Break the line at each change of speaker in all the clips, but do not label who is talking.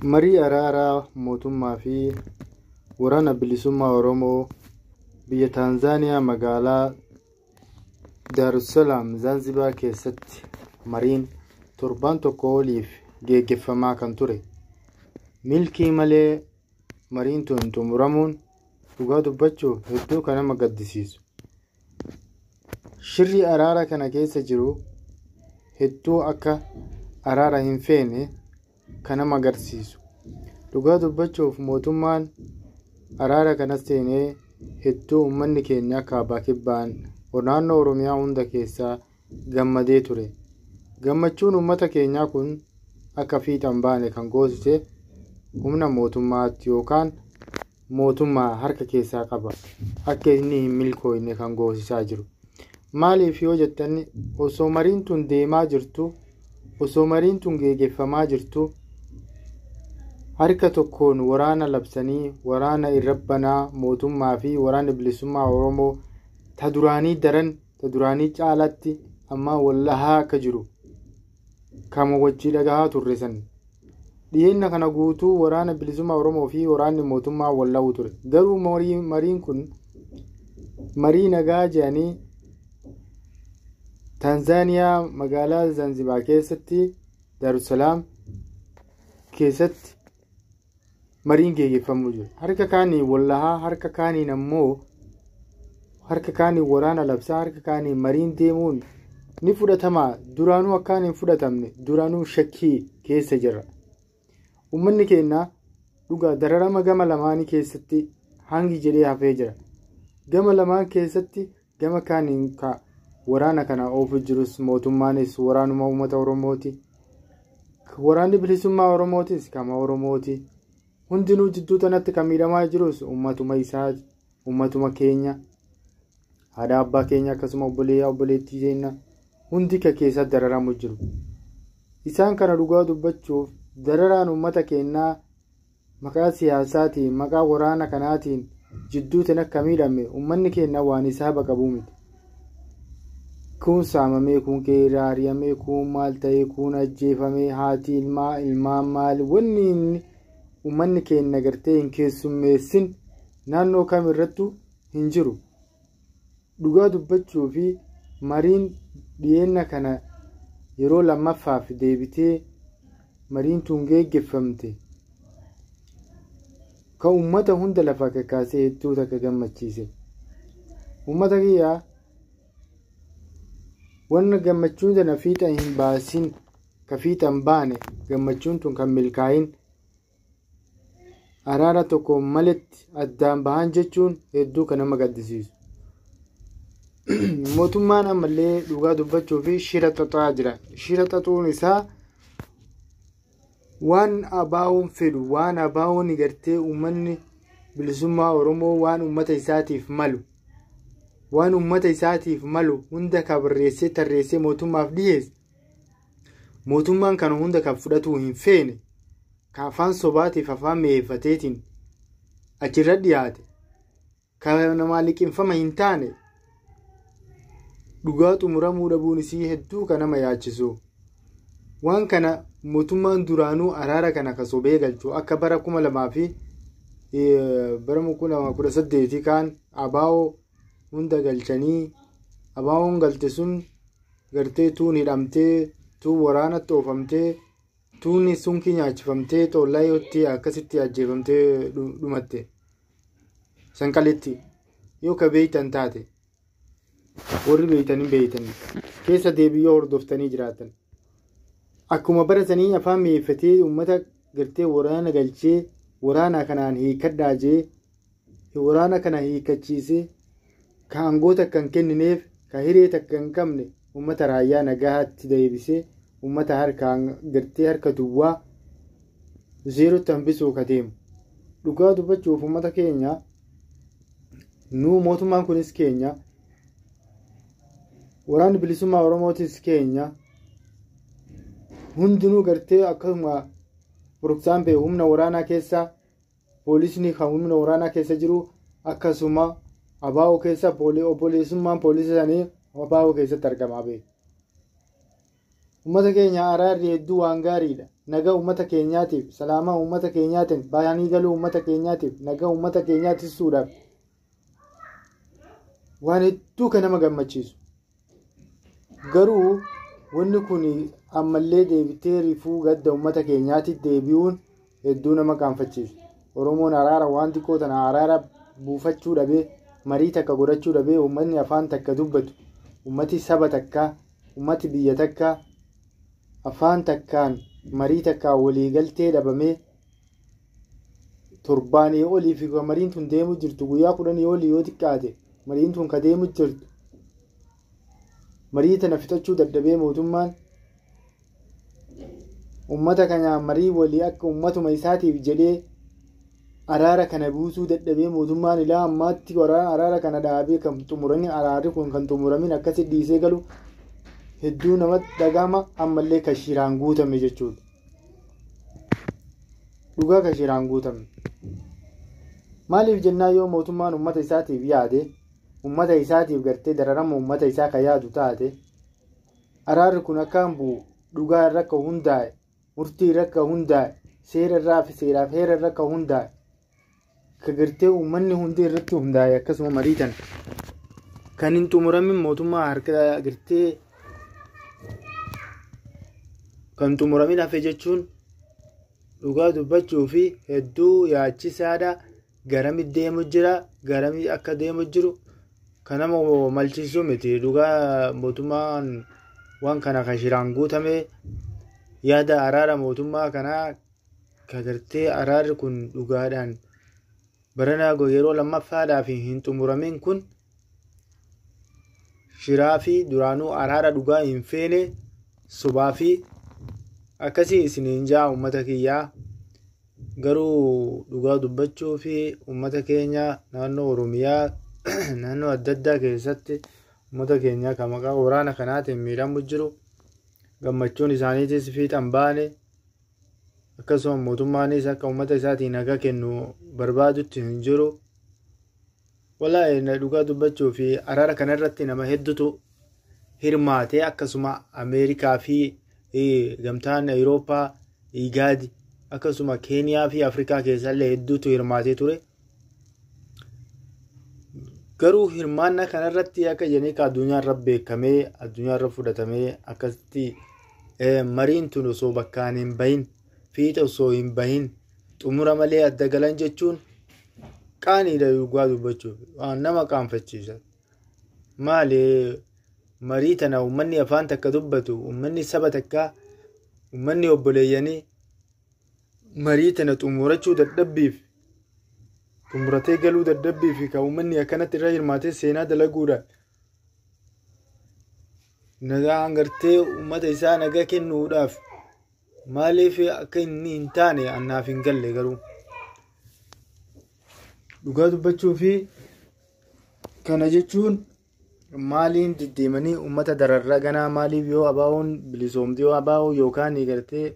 Marii araaraa mootummaa fi waraana bilisummaa Oromoo biyya Taanzaaniyaa magaalaa Daarussalaam Zaanzibaar keessatti mariin torbaan tokko oliif geggeeffamaa kan ture. Milkii malee mariin tun xumuramuun dhugaa dubbachuuf hedduu kan nama gaddisiisu. Shirri araara kana keessa jiru hedduu akka araara hin feene kan nama agarsiisu. Dhugaa dubbachuuf mootummaan araara kana seenee hedduu uummanni keenya akka abbaa kibbaan naannoo Oromiyaa hunda keessaa gammadee ture. Gammachuun uummata keenyaa kun akka fiixan baane kan goosise humna mootummaatti yookaan mootummaa harka keessaa qaba. Akka inni hin milkoofne kan goosisaa jiru. Maaliif yoo jettan osoo mariin tun deemaa jirtu, osoo mariin tun geggeeffamaa jirtu, harka tokkoon waraana labsanii waraana irra banaa mootummaa fi waraana bilisummaa Oromoo ta duraanii daran ta duraanii caalatti amma wallahaa akka jiru kama wajjii dhagahaa turre san. Dhiyeenya kana guutuu waraana bilisummaa Oromoo fi waraanni mootummaa walla'u ture. Garuu mariin kun marii nagaa jedhanii Taanzaaniyaa magaalaa Zaanzibaar keessatti Daarussalaam keessatti mariin geggeeffamuu jiru. Harka kaaniin wallahaa, harka kaaniin ammoo harka kaaniin waraana labsaa, harka kaaniin mariin deemuun ni fudhatama. Duraanuu akkaan hin fudhatamne, duraanuu shakkii keessa jira. Uummanni keenya dhugaa dararama gama lamaanii keessatti hangi jedhee hafee jira. Gama lamaan keessatti gama kaaniin ka waraana kana oofu jirus mootummaanis waraanuma uummata Oromooti. Waraanni bilisummaa Oromootis kama Oromooti. Hundinuu jidduu tanatti kan miidhamaa jirus uummatuma isaa, uummatuma keenya, haadha abbaa keenya akkasuma obboleeyyaa obboleettii keenya hundi ka keessatti dararamu jiru. Isaan kana dhugaa dubbachuuf dararaan uummata keenyaa maqaa siyaasaatiin maqaa waraana kanaatiin jidduu tan akka miidhame uummanni keenya waan isaa baqabuu miti. Kun saamamee, kun qeerraa ari'amee, kun maal ta'ee, kun ajjeefamee, haati ilmaa, ilmaan maal wanni inni uummanni keenya gartee hin keessummeessin naannoo kam irrattu hin jiru. Dhugaa dubbachuu fi mariin dhiyeenya kana yeroo lammaffaaf deebitee mariin tun geggeeffamte kan uummata hunda lafa kakaasee hedduu takka gammachiise. Uummata kiyyaa wanna gammachuun tana fiixa hin baasin, ka fiixa hin baane, gammachuun tun kan milkaa'in araara tokko maletti addaan bahan jechuun hedduu kan nama gaddisiisu. Mootummaan ammallee dhugaa dubbachuu fi shira xaxaa jira. Shira xaxuun isaa waan abaa'uun fedhu, waan abaa'uun gartee uummanni bilisummaa Oromoo waan uummata isaatiif malu, waan uummata isaatiif malu hunda ka barreessee tarreessee mootummaaf dhiyeesse. Mootummaan kana hunda kan fudhatuu hin feene, ka afaan sobaatiif afaan mi'eeffateetiin achirra dhiyaate, ka namaa liqinfama hin taane, dhugaa xumuramuu dhabuun isii hedduu kan nama yaachisu. Waan kana mootummaan duraanuu araara kana ka sobee galchu akka bara 2018 kaan abaa'oo hunda galchanii abaa'oon galte sun gartee tuun hidhamtee, tuun waraanatti oofamtee, tuun sunkii nyaachifamtee xoollaayootti akkasitti ajjeefamtee dhumatte. Sanqaletti yoo ka beeytan taate warri beeytan hin beeytan keessa deebiyyoo hordoftanii jiraatan. Akkuma baratanii afaan mi'eeffatee uummata gartee waraana galchee waraana kanaan hiikadhaa jee waraana kana hiikkachiisee ka aangoota akka hin kennineef ka hiree takka hin qabne uummata raayyaa nagaatti deebisee uummata harkaan gartee harka duwwaa zeerotti hambisuu ka deemu. Dhugaa dubbachuuf uummata keenya nuu mootummaan kunis keenya, waraanni bilisummaa Oromootis keenya, hundinuu gartee akkasuma for example humna waraanaa keessa poolisni kan humna waraanaa keessa jiru akkasuma abaa'oo keessa obboleessummaan poolisii sanii abaa'oo keessatti argama. Uummata keenya araarri hedduu waan gaariidha. Nagaa uummata keenyaatiif, salaamaa uummata keenyaatiin, bahanii galuu uummata keenyaatiif, nagaa uummata keenyaa tiksuudhaaf waan hedduu kan nama gammachiisu. Garuu wanni kun ammallee deebitee rifuu gadda uummata keenyaatti deebi'uun hedduu nama qaanfachiisa. Oromoon araara waan xiqqoo tana araara buufachuu dhabee, marii takka godhachuu dhabee, uummanni afaan takka dubbatu, uummati saba takkaa, uummati biyya takkaa afaan takkaan marii takkaan waliigaltee dhabamee torbaanii olii fi mariin tun deemu jirtu guyyaa 10 olii yoo xiqqaate mariin tun ka deemu jirtu marii tana fixachuu dadhabee mootummaan uummata kanaan marii walii akka uummatuma isaatiif jedhee araara kana buusuu dadhabee mootummaan ilaa ammaatti araara kana dhaabee kan xumuranii araarri kun kan xumuramin akkasi dhiisee galu hedduu namatti dhagama. Ammallee kan shiraan guutame jechuudha. Dhugaa kan shiraan guutame. Maaliif jennaan yoo mootummaan uummata isaatiif yaade, uummata isaatiif gartee dararama uummata isaa kan yaadu taate, araarri kun akkaan bu'u dhugaa irra akka hundaa'e, murtii irra akka hundaa'e, seera irraa fi seeraaf heera irra akka hundaa'e, ka gartee uummanni hundi irratti hundaa'e akkasuma marii tana kan hin xumuramin mootummaa harka gartee kan xumuramin hafe jechuun dhugaa dubbachuu fi hedduu yaachisaadha. Garami deemu jira, garami akka deemu jiru kan nama malchiisu miti. Dhugaa mootummaan waan kana kan shiraan guutame yaada araara mootummaa kanaa ka gartee araarri kun dhugaadhaan baranaa yeroo lammaffaadhaaf hin xumuramin kun shiraa fi duraanuu araara dhugaa hin feene sobaa fi akkasii isiniin jaa uummata kiyyaa. Garuu dhugaa dubbachuu fi uummata keenya naannoo Oromiyaa naannoo adda addaa keessatti uummata keenya kan maqaa waraana kanaatiin miidhamu jiru gammachuun isaaniitis fiixan baane, akkasuma mootummaanis akka uummata isaatiin nagaa kennu barbaadutti hin jiru. Wallaahi dhugaa dubbachuu fi araara kanarratti nama hedduutu hirmaate, akkasuma Ameerikaa fi gamtaan Awurooppaa, Igaad, akkasuma Keeniyaa fi Afrikaa keessallee hedduutu hirmaatee ture. Garuu hirmaannaa kanarratti akka jedhanii ka addunyaa irra beekamee addunyaa irra fudhatamee akkasitti mariin tun osoo bakkaan hin bahin, fiixa osoo hin bahin xumura malee adda galan jechuun qaaniidha. Dhugaa dubbachuuf waan nama qaanfachiisa. Maali marii tana uummanni afaan takka dubbatu, uummanni saba takkaa, uummanni obboleeyyanii marii tana xumurachuu dadhabbiif, xumuratee galuu dadhabbiif kan uummanni akkanatti irra hirmaatee seenaa dalaguudhaan nagaa gartee uummata isaa nagaa kennuudhaaf maaliif akka inni hin taane annaaf hin galle. Garuu dhugaa dubbachuu fi kana jechuun maaliin deddeemanii uummata dararraa ganaa maaliif yoo abaawoon bilisoomtee yoo abaawoo yookaan gartee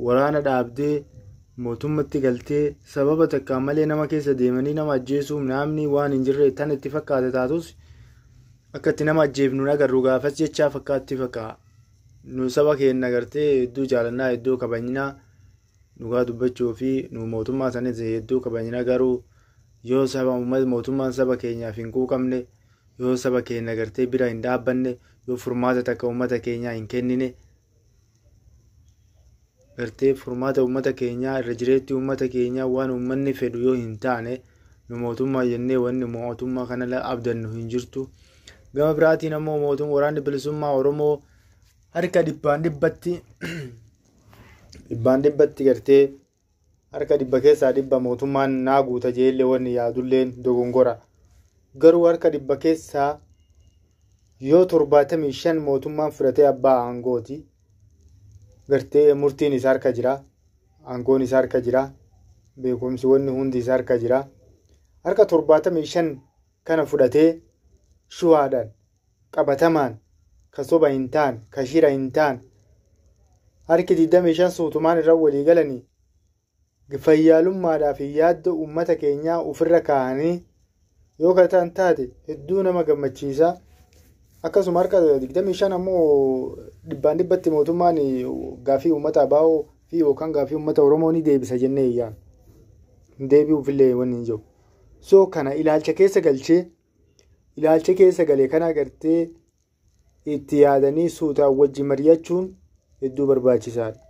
waraana dhaabdee mootummatti galtee sababa takkaan malee nama keessa deemanii nama ajjeesuuf namni waan hin jirre tan itti fakkaate taatus akka itti nama ajjeefnu agarru gaafas jechaa fakkaatti fakkaa. Nu saba keenya gartee hedduu jaalannaa, hedduu kabajnaa, dhugaa dubbachuu fi nu mootummaa sanis hedduu kabajnaa. Garuu yoo saba mootummaan saba keenyaaf hin quuqamne, yoo saba keenya gartee bira hin dhaabbanne, yoo furmaata takka uummata keenyaa hin kennine, gartee furmaata uummata keenyaa irra jireetti uummata keenyaa waan uummanni fedhu yoo hin taane, nu mootummaa jennee wanni mootummaa kana abdannu hin jirtu. Gama biraatiin ammoo mootummaa waraanni bilisummaa Oromoo harka dhibbaan dhibbatti dhibbaan dhibbatti gartee harka 100 keessaa 100 mootummaan naa guuta jeellee wanni yaadulleen dogongora. Garuu harka 100 keessaa yoo 75 mootummaan fudhatee abbaa aangooti. Gartee murtiin isaa harka jira, aangoon isaa harka jira, beekumsi wanni hundi isaa harka jira. Harka 75 kana fudhatee shuwaadhaan qabatamaan ka soba hin taane, ka shira hin taane, harki 25 suutumaan irra walii galanii fayyaalummaadhaa fi yaadda uummata keenyaa ofirra kaa'anii yoo kataan taate hedduu nama gammachiisa. Akkasuma harka 25 ammoo dhibbaan dhibbatti mootummaan gaafii uummata ABO fi yookaan gaafii uummata Oromoo ni deebisa jennee yaadna. Deebi'uufillee wanni hin jiru. So kana ilaalcha keessa galchee ilaalcha keessa galee kana agartee itti yaadanii suutaan wajji mari'achuun hedduu barbaachisaadha.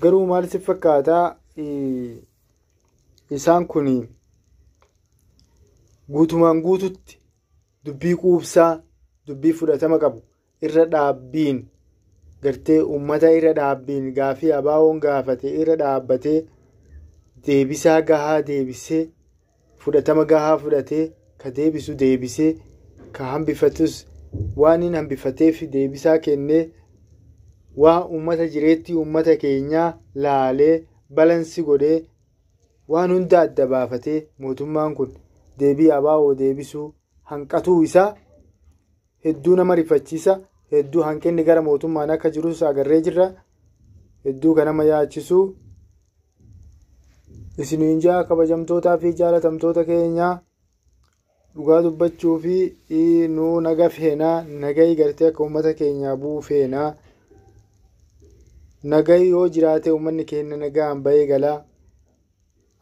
Garuu maal si fakkaataa isaan kun guutumaan guututti dubbii quubsaa dubbii fudhatama qabu irra dhaabbiin gartee uummata irra dhaabbiin gaafii ABO'n gaafate irra dhaabbatee deebisaa gahaa deebisee fudhatama gahaa fudhatee ka deebisu deebisee ka hambifatus waan hin hambifateef deebisaa kennee waa uummata jireetti uummata keenyaa laalee balansi godhee waan hunda adda baafatee mootummaan kun deebii ABO deebisuu hanqatuu isaa hedduu nama rifachiisa. Hedduu hanqinni gara mootummaan akka jirus agarree jirra. Hedduu kan nama yaachisu. Isiniin jaa kabajamtootaa fi jaalatamtoota keenyaa dhugaa dubbachuu fi nuu naga feenaa nagayi gartee akka uummata keenyaa bu'uu feenaa. Nagayi yoo jiraate uummanni keenya nagaan bahee galaa.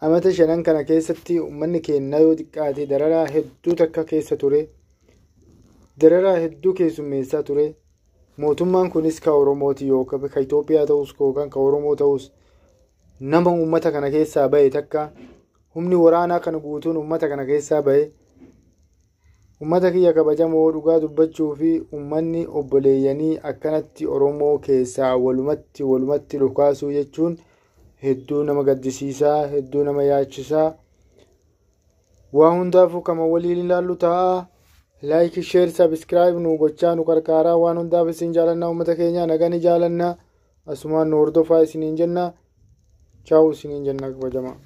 Amata shanan kana keessatti uummanni keenya yoo xiqqaate dararaa hedduu takka keessa ture. Dararaa hedduu keessummeessaa ture. Mootummaan kunis ka Oromooti yookaan ka Itoophiyaa ta'us yookaan ka Oromoo ta'us nama uummata kana keessaa bahe takka humni waraanaa kana guutuun uummata kana keessaa bahe. Uummata kiyya kabajamoo dhugaa dubbachuu fi uummanni obboleeyyanii akkanatti Oromoo keessaa walumatti dhukaasuu jechuun hedduu nama gaddisiisaa, hedduu nama yaachisaa. Waa hundaafuu kama waliin ilaallu ta'a. Like, share, subscribe nu gochaa nu qarqaaraa. Waan hundaaf isin jaalannaa uummata keenya nagaa ni jaalannaa. Asumaan nu hordofaa isiniin jenna. Chaawu isiniin jenna kabajamaa.